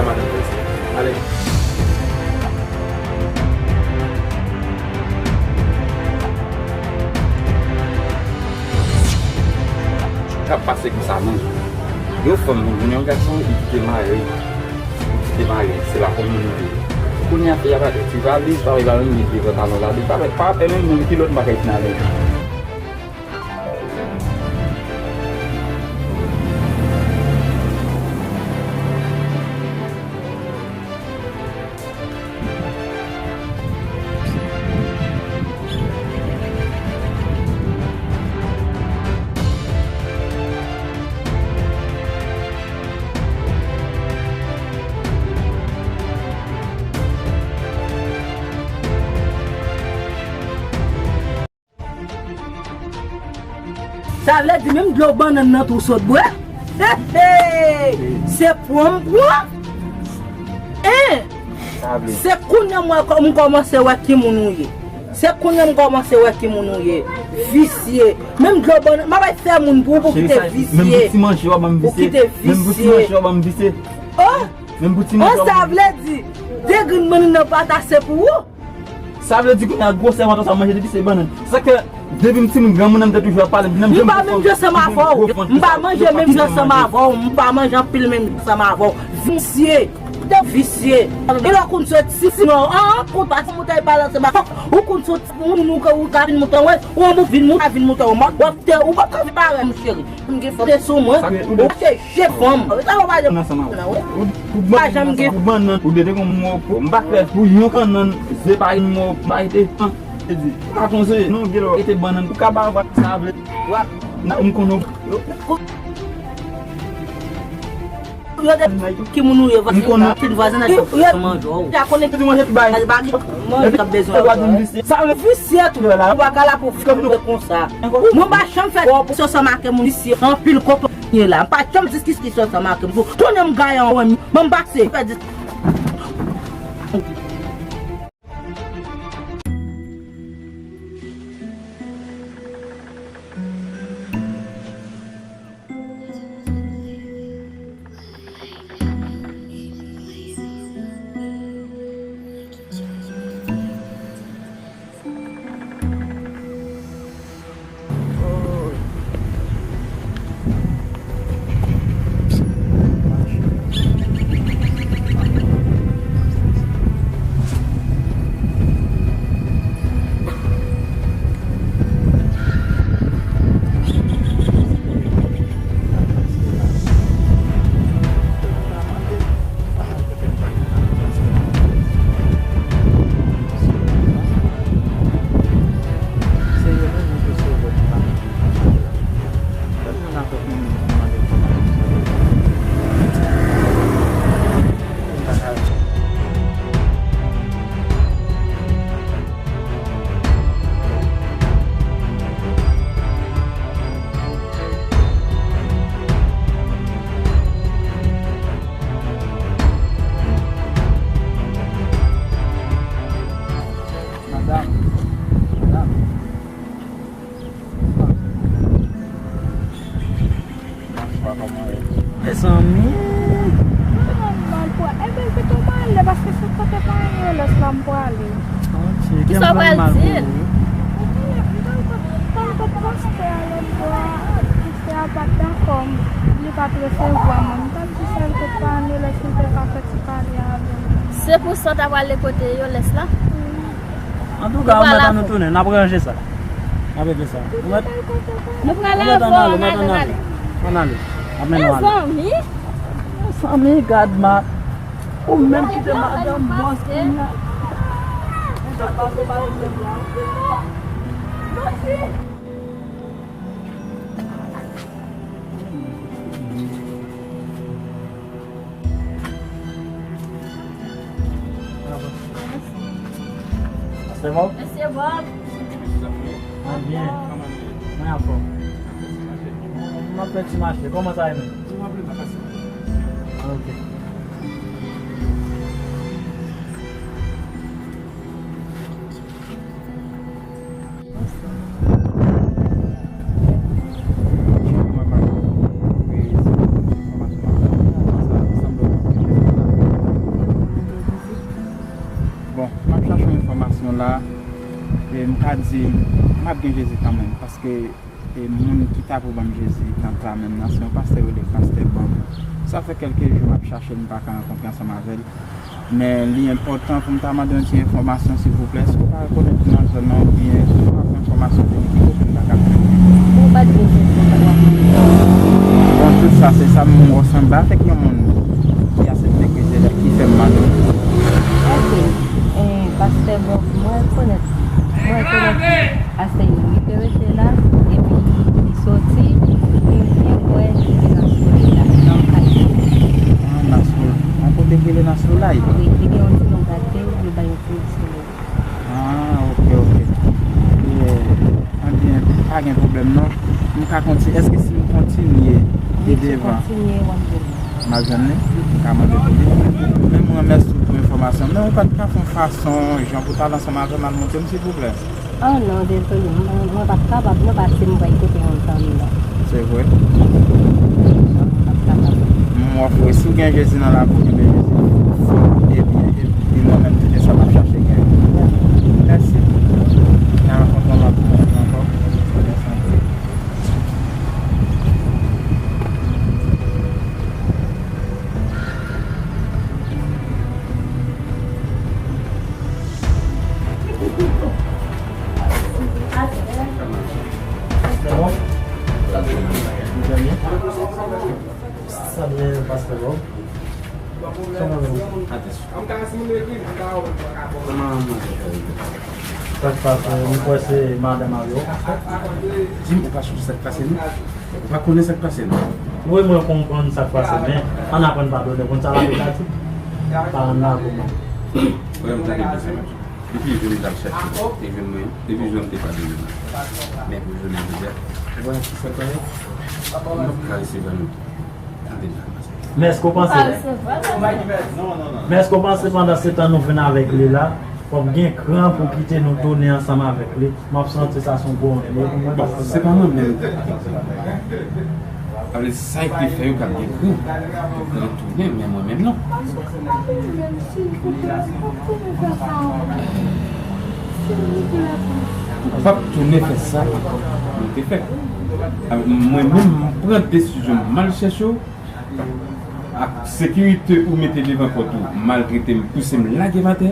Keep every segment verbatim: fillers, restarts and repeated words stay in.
Madanm Jezi. Ale. K ap pase konsa, non. Yon fanm, yon gason, li kite mari, li kite mari, se pa fanmi nou ye. Kounye a, fi a pa ti valiz, pa valiz, li devan talon la, li pa, pa, e menm moun ki lòt bagay ki nan men. Sa vle di menm dlo bannann nan tou sot bwè? He, he! Se pran m pran? Hein? Sa vle di. Se kounye a m wè kò-, m kòmanse wè ki moun ou ye. Se kounye a m kòmanse wè ki moun ou ye. Visye. Menm dlo bannann, m ap fè moun pou ou, pou kite visye. Menm pou ti manje w ap ban m visye. Pou kite visye. Menm pou ti manje w ap ban m visye. Oh! Menm pou ti manje w ap ban m visye. Sa vle di, de grenn bannann nan pa t ase pou ou? Sa vle di kounye a gwosè vant sa manje depi se bannann. Sa ke depi m timoun granmoun nan m te toujou ap pale, m pa menm jan ansanm avè w. M pa manje menm jan ansanm avè w. M pa manje anpil menm jan ansanm avè w. Visye. Visye. E lè w konn soti, si non, an, an, konn pa ti moutay balanse ba. Ou konn soti, moun ou ka, ou ka vin moute wè, ou an vin moute, vin moute wè. W ap te, ou pa ka vin parèy m cheri. M gen fòte sou mwen. Ou se je fanm. Sa w pa janm nan. Ou pa janm gen. Ou bannann. Ou dede kon mò. M pa fè pou yon kannann. Se pa yon mò. M pa ete. An. Se di. Pa konze. Non, gen lò. Ete bannann. Ou ka ba vwa sa vle. Wa. Na m konnen. Yo de ki moun ou ye, vwazen nan, vwazen nan, yo, yo, manje w. Ja konnen ki manje ki bay. Manje k ap bezwen. Sa vle visye tou la. Ou pa ka la pou fè konsa. Mwen pa janm fè opozisyon ansanm ak moun isi. Anpil konpanye la. M pa janm diskisyon ansanm ak moun. Konnen m gayan wè m. Ban m pase. Fè dis- Madanm, madanm. Bonswa, kòman w ye? Mezanmi. Mwen mal pou, ebyen, pito m ale, paske se kote pa gen lès la m prale. Ok, kè m fè m mal pou ou. Mwen pral di l. Mwen pral kot, pral kot pastè a lòt bò a, pastè a pa t dakò, li pa t resevwa mwen. Mwen pral di sa l kot pa gen lès, li te ka fè ti pale avè m. Se pou sa w ta prale kote yo lès la? Wi. Antouka, ou mèt ann nou tounen, n ap ranje sa. N ap regle sa. Ou mèt, nou pral ann ale, ou mèt ann ale. Ann ale. Ap mennen nou ale. Mezanmi. Mezanmi, gad ma. Ou menm kite madanm bòs kounye a. Ou sa pase pa li menm la. Mesye Bob. Mesye Bob. Mwen byen. Mwen anfòm. M ap fè ti mache. Kòman sa ye menm? Ok. Di, m ap gen Jezi kanmenm, paske, e, moun ki ta pou ban m Jezi nan ta menm nan, se yon pastè yo rele Pastè Bob. Sa fè kèlke jou m ap chache l, m pa ka rankontre ansanm avè l. Men li enpòtan pou m ta mande yon ti enfòmasyon, silvouplè. Èske w ka rekonèt m nan zòn nan, oubyen si w pa fè enfòmasyon, se li ki kote m ta ka jwenn li? Ou pa t gen sèt kontak w ap mande. Bon, tout sa, se sa m wè sanble avèk yon moun ki asepte Kretyen, ki fè m mande. Ok. E, pastè Bob, mwen rekonèt, mwen rekonèt li. Ase li te rete la, epi li soti, li vin wè li te nan solèy la, nan kay li. Ah, nan solèy. Yon kote ki rele nan solèy? Wi, li gen yon ti non gate, yo bay yon ti non solèy. Ah, ok, ok. E, anbyen, pa gen pwoblèm non. M ka kontinye. Èske si m kontinye pi devan? Wi, si w kontinye, w ap jwenn li. M ap jwenn li? M ka mande pou li? Men mwen, mèsi pou enfòmasyon. Men ou pa t ka fè yon fason, jan pou t al ansanm avè m al montre m, silvouplè? Oh non, dezole, mwen, mwen p ap kapab non, paske m pral kote yon zanmi la. Se vre? Mwen p ap kapab. M ofri, si w gen Jezi nan lavi w, kenbe Jezi fò e byen, epi mwen menm, tout sa m ap chache gen. Mèsi. N a rankontre yon lòt fwa ankò. Mèsi anpil. Sa byen, pastè Bob? Kòman nou? Kòman nou? Sa k pase? M kwè se madanm avè w. Di m, ou pa sonje sa k pase, non? Ou pa konnen sa k pase, non? Wi, mwen konprann sa k pase, men ann aprann padone, konn sa lape ka di. Pa ann lage w, non. Frè m, tande byen sa, men. Depi jou m t ap chache, te jwenn mwen, depi jou m te padone mwen. Men pou jounen jodi a, ou wè ki sa k pase? M p ap ka resevwa nou. Tande byen, madanm. Men èske w panse, men èske w panse pandan se tan nou vin avèk li la, w ap gen kran pou kite nou tounen ansanm avèk li? M ap santi sa se yon gwo onè pou mwen. Bon, se pa mwen menm. Sa vle di sa ki te fè yo k ap gen kran pou kran tounen, men mwen menm non. Ou p ap tounen fè sa ankò. Nou te fè. Mwen menm, m pran desizyon, m al chèche w. Ak sekirite ou mete devan pòt ou, maltrete m, pouse m lage m atè.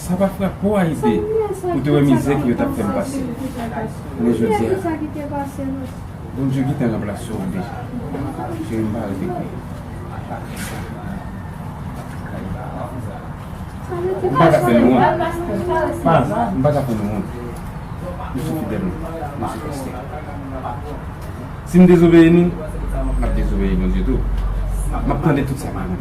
Sa pa frape w a ide pou te wè mizè ke yo t ap fè m pase. Men jodi a, Bondye gentan ranplase w deja. Cheri, m pa rete kriye. M pa ka fè nou wont. M pa ka fè nou wont. Nou se fidèl, nou se pastè. Si m dezobeyi nou, m ap dezobeyi Bondye tou. M ap tande tout sa nou mande.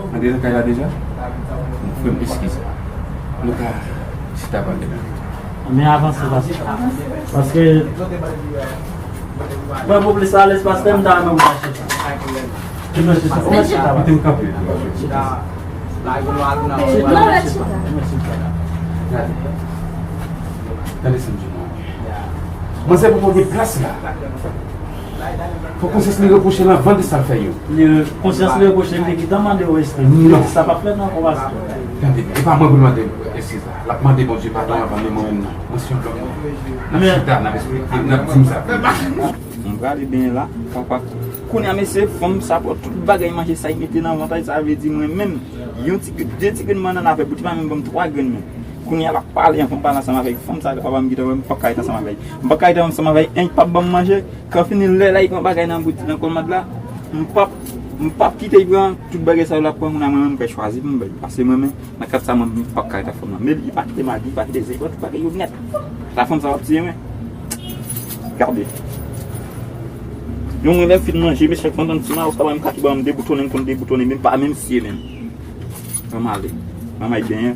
Antre nan kay la deja? Bon, frè m, eskize. Nou ka chita pale la. Men avanse, pastè. Paske, frè m, pou plis alèz, pastè, m ta renmen w ta chita. Ou mèt chita, ou mèt chita, pastè. Kite m kanpe. Chita. Chita. Gade. Tande sa m di nou. Manzè poko gen plas la. Fò konsyans li repwoche l anvan de sa l fè yo. Li, konsyans li repwoche l, li te gentan mande w eskiz. Non. Sa p ap fèt ankò, pastè. Tande, e pa mwen pou l mande eskiz la. L ap mande Bondye padon anvan, men mwen menm non. Mwen se yon lòm. N ap chita, n ap esplike, n ap di m sa. M prale benyen la, papa. Kounye a, mesye, fanm sa pran tout bagay manje sa, li mete nan vant li, sa vle di mwen menm, yon ti grenn, de ti grenn bannann avè bouti pa menm ban m twa grenn menm. Kounye a, l ap pale ankò, m pale ansanm avèk fanm sa, papa m gentan wè m p ap ka rete ansanm avè l. M p ap ka rete ansanm avè l, en, li p ap ban m manje, kanfini lè la, li pran bagay nan bouti, nan kòlmad la, m p ap, m p ap kite l pran tout bagay sa yo l ap pran, kounye a, mwen menm, m pral chwazi pou m bay, paske mwen menm, nan kad sa, mwen, m p ap ka rete ak fanm nan. Men li pa kite magi, li pa kite zen, li pran tout bagay yo nèt. La fanm sa w ap tiye mwen. Gade. Yon mwen lè m fin manje, mesye, pandan m ti mayo sa, m ka tou ba m deboutonnen, m konn deboutonnen, men pa menm siye menm. Ban m ale. Ban m al benyen.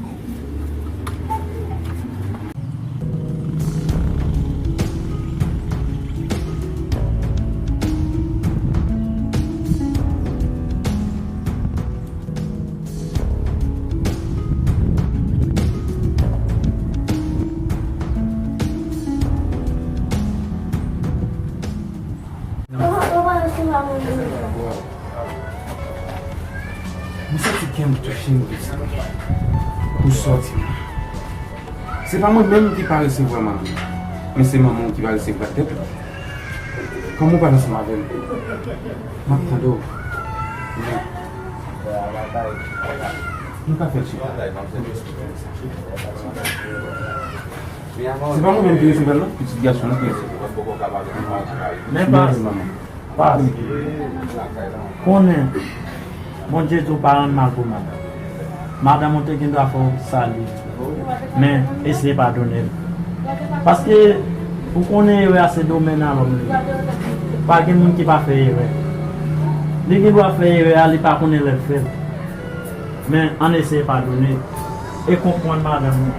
Mwen santi kè m touche m pou sòti la. Se pa mwen menm ki pa resevwa manman, men se manman w ki pa resevwa tèt ou. Kòman w pale ansanm avè m? M ap tande w. Men, nou ka fè l chita. Se pa mwen menm ki resevwa l, non? Pitit gason an ki resevwa l. Men pa. Manman. Pas. Konnen, Bondye di w pa rann mal pou mal. Madanm ou te gen dwa fè w sa li, men eseye padone l. Paske ou konnen erè a se domèn a lòm li ye. Pa gen moun ki pa fè erè. Li gen dwa fè erè a, li pa konnen lè l fè l. Men ann eseye padone e konprann madanm ou.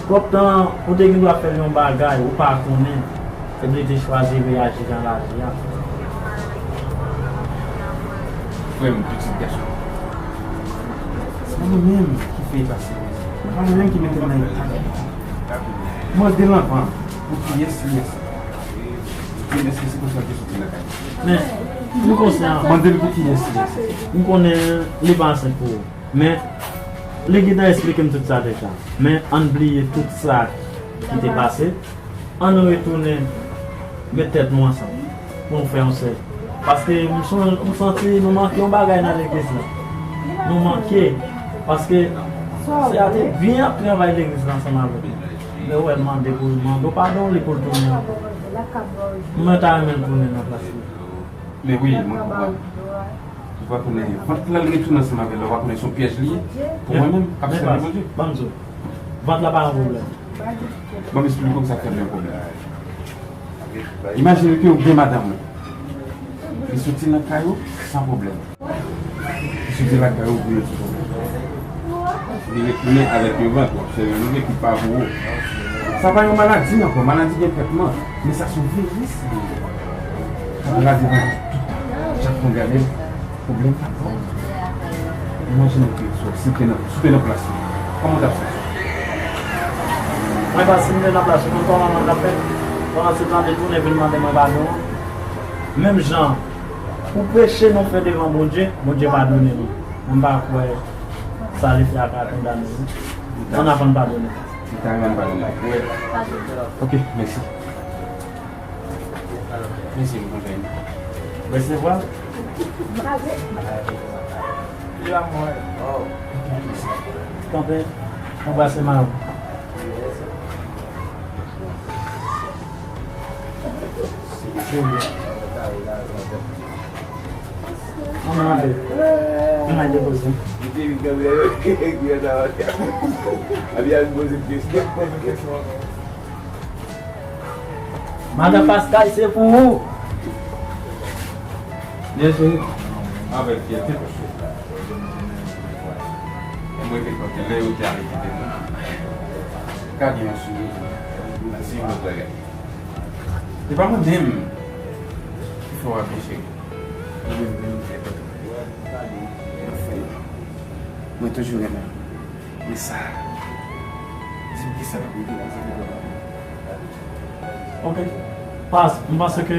Twòp tan, ou te gen dwa fè l yon bagay ou pa konnen, epi li te chwazi reyaji jan l aji a. Frè m, pitit gason. Se pa mwen menm ki fè l pase. Se pa mwen menm ki mete l nan eta. Mande l anvan pou kiyès li ye. Kiyès li se konsa l te soti nan kay. Men, m konsyan. Mande l pou kiyès li ye. M konnen li pa ansent pou ou. Men, li gentan esplike m tout sa deja. Men, ann bliye tout sa ki te pase. Ann retounen met tèt nou ansanm pou nou fè yon sèl. Paske m son-, m santi nou manke yon bagay nan legliz la. Nou manke. Paske sè a te byen ap travay legliz la ansanm avè nou. Men ou wè l mande pou l mande w padon, li pou l tounen ankò. Mwen ta renmen l tounen nan plas li. Men wi, mwen konprann. Ou pa konnen, vant la l retounen ansanm avè l la, ou pa konnen se yon pyèj li ye pou mwen menm k ap sèvi Bondye. Ban m di w, vant la pa yon pwoblèm. Ban m esplike w sa k fè l yon pwoblèm. Imajine ke ou gen madanm ou. Li soti nan kay ou san pwoblèm. Li soti lakay ou pou yon ti pwoblèm. Li retounen avèk yon vant, w ap sèvi yon vant ki pa pou ou. Sa pa yon maladi ankò, maladi gen tretman, men sa se yon viris li ye. Sa pou rale vant tout tan. Chak fwa w gade l, pwoblèm pa bon. Imajine ke si w te nan, si w te nan plas li, kòman w t ap santi w? Mwen pa si m te nan plas ou, konn kòman mwen t ap fè? Pandan se tan, li tounen vin mande mwen padon. Menm jan pou peche nou fè devan Bondye, Bondye padone nou. Mwen pa kwè sa li fè a ka kondane nou. Ann aprann padone. Li ta renmen padone. Wi. Ok, mèsi. Mèsi, m kontan. Resevwa. Kanpe, anbrase manman. Ann ale. Ann ale poze. Madan Pascal, se pou ou. Byen sou avèk fyète. Mwen te kontan lè yo te ale kite nou. Gade yon souri. Mèsi, mwen bagay. Se pa mwen menm ki fè w ap cheri. Mwen menm, mwen fè. Mwen toujou renmen w. Men sa, di m kisa k ap rive pou sa fè papa m. Ok. Pas, m panse ke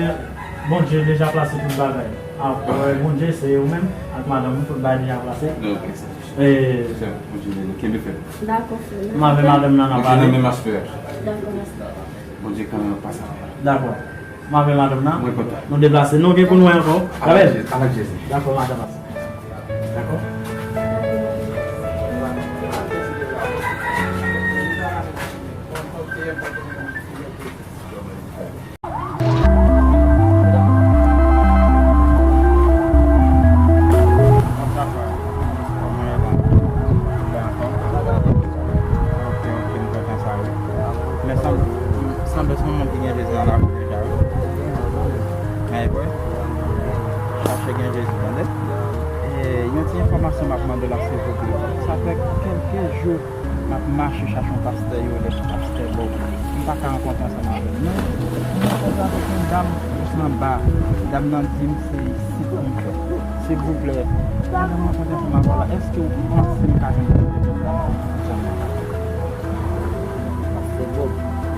Bondye deja plase tout bagay. Apre Bondye, se ou menm ak madanm ou, tout bagay deja plase. Ok, sa touche. E Bondye beni, kenbe fèm. Dakò, frè m. M avè madanm nan, n ap pale. Bondye nan men m aswè a. Dakò, mèsi. Bondye kanmenm ap pase avè w. Dakò. M avè madanm nan. Mwen kontan. Nou deplase. Nou gen pou nou wè ankò. Avèk Jezi. Avèk Jezi. Dakò, madanm. Dakò. Lè sanble, sanble se yon moun ki gen Jezi nan lavi l deja, wi. Men vre, chache gen Jezi, tande. E, yon ti enfòmasyon m ap mande w la, silvouplè. Sa fè kèlke jou m ap mache chache yon pastè yo rele pastè Bob. M pa ka rankontre ansanm avè l. Men, m rankontre avèk yon dam jis anba. Dam nan di m se isit pou m fè. Silvouplè, pandan m rankontre ansanm avè w la, èske w panse m ka jwenn pwoblèm nan? Pastè Bob.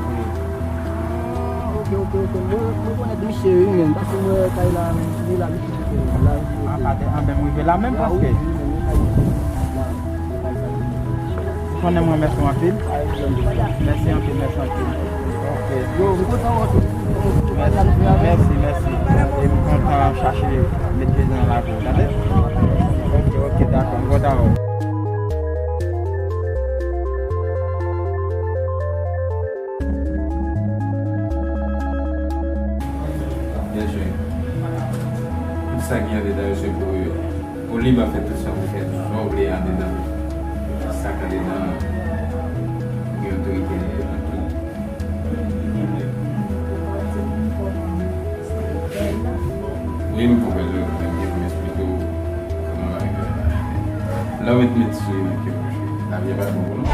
Wi. Ah, ok, ok, ok. Mwen, mwen konèt misye, wi, men. Paske mwen, kay la, li la, li la, li la. Ah, pa de, ah, ben, m rive la menm, ah, wi, paske wi, men, mwen kay la, mwen kay sa, wi. Konnen mwen, mèsi anpil. Mèsi anpil, mèsi anpil. Ok. Yo, m kontan wè w tou. Mèsi, mèsi, mèsi. E m kontan chache met prezan nan lavi w, tande? Ok, ok, dakò, m kontan wè w. Byen jwe. Tout sa ki andedan yo se pou ou yo. Ou lib ap fè tout sa w vle fè, jan w vle andedan. Sa k andedan an, gen otorite li yo nan tou. Wi, m konprann ou, men m gen pou m esplike w kòman bagay yo ye. Lè w met met sou li, men ke w jwe. Lavi a pa t bon pou nou.